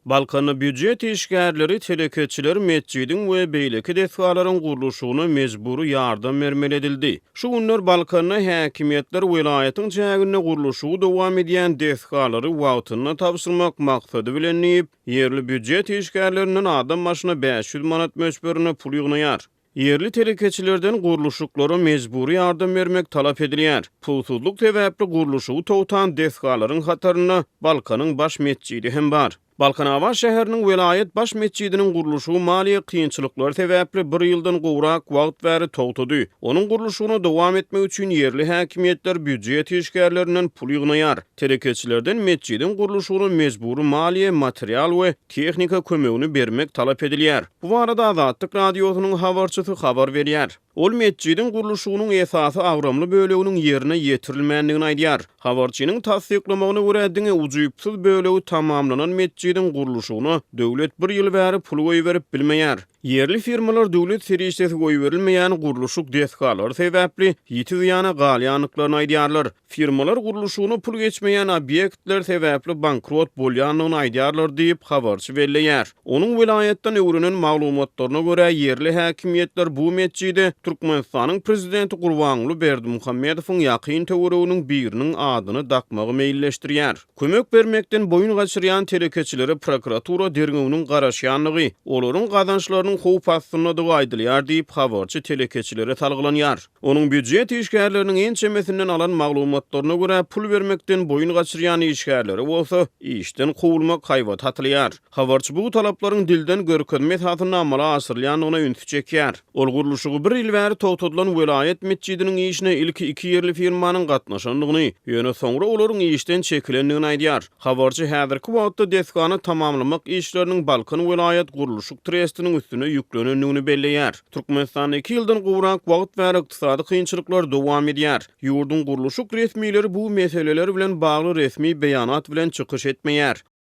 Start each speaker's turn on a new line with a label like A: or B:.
A: Balkanda býujet işgärleri, telekeçiler metjidiň we beýleki desgalaryň gurluşygyna mejbury ýardam bermeli edildi. Şu günler Balkanda häkimiýetler welaýatyň çäginde gurluşygy dowam edýän desgalary wagtynda tabşyrmak maksady bilen diýip, ýerli býujet işgärlerinden adam başyna 500 manat möçberinde pul ýygnaýar. Ýerli telekeçilerden gurluşyklara mejbury ýardam bermek talap edilýär. Pulsuzlyk sebäpli gurluşygy togtan desgalaryň hatarynda Balkanyň baş metjidi hem bar. Balkanabat şäheriniň welaýat baş metjidiniň gurluşygy maliýe kynçylyklary sebäpli bir ýyldan gowrak wagt bäri togtady. Onuň gurluşygyna dowam etmek üçin ýerli häkimiýetler býujet işgärlerinden pul ýygnaýar. Telekeçilerden metjidiň gurluşygyna mejbury maliýe, material we tehnika kömegini bermek talap edilýär. Bu barada Azatlyk Radiosynyň habarçysy habar berýär. Ol metjidiň gurluşygynyň esasy agramly böleginiň ýerine ýetirilmändigini aýdýar. Habarçynyň tassyklamagyna görä, diňe ujypsyz bölegi tamamlanan metjidiň gurluşygyna döwlet bir ýyl bäri pul goýberip bilmeýär. Ýerli firmalar döwlet serişdesi goýberilmeýän gurluşyk desgalary sebäpli ýiti zyýana galýandyklaryny aýdýarlar. Firmalar gurluşygyna pul geçmeýän obýektler sebäpli bankrot bolýandygyny aýdýarlar diýip, habarçy belleýär. Onuň welaýatdan öwrenen maglumatlaryna görä, ýerli häkimiýetler bu metjide Türkmenistanyň prezidenti Gurbanguly Berdimuhamedowyň ýakyn töwereginiň biriniň adyny dakmagy meýilleşdirýär. Kömek bermekden boýun gaçyrýan telekeçilere prokuratura derňewiniň garaşýandygy, olaryň gazançlarynyň howp astyndadygy aýdylýar diýip, habarçy telekeçilere salgylanýar. Onuň býujet işgärleriniň ençemesinden alan maglumatlaryna görä, pul bermekden boýun gaçyrýan işgärlere bolsa, işden kowulmak haýbaty atylýar. Habarçy bu talaplaryň dilden görkezme esasynda amala aşyrylýandygyna ünsi çekýär. Ol gurluşygy bir ýyl bäri togtadylan welaýat metjidiniň işine ilki iki ýerli firmanyň gatnaşandygyny, ýöne soňra olaryň işden çekilendigini aýdýar. Habarçy häzirki wagtda desgany tamamlamak işleriniň Balkan welaýat gurluşyk trestiniň üstüne ýüklenendigini belleýär. Türkmenistanda iki ýyldan gowrak wagt bäri ykdysady kynçylyklar dowam edýär. Ýurduň gurluşyk resmileri bu meseleler bilen bagly resmi beýanat bilen çykyş etmeýär.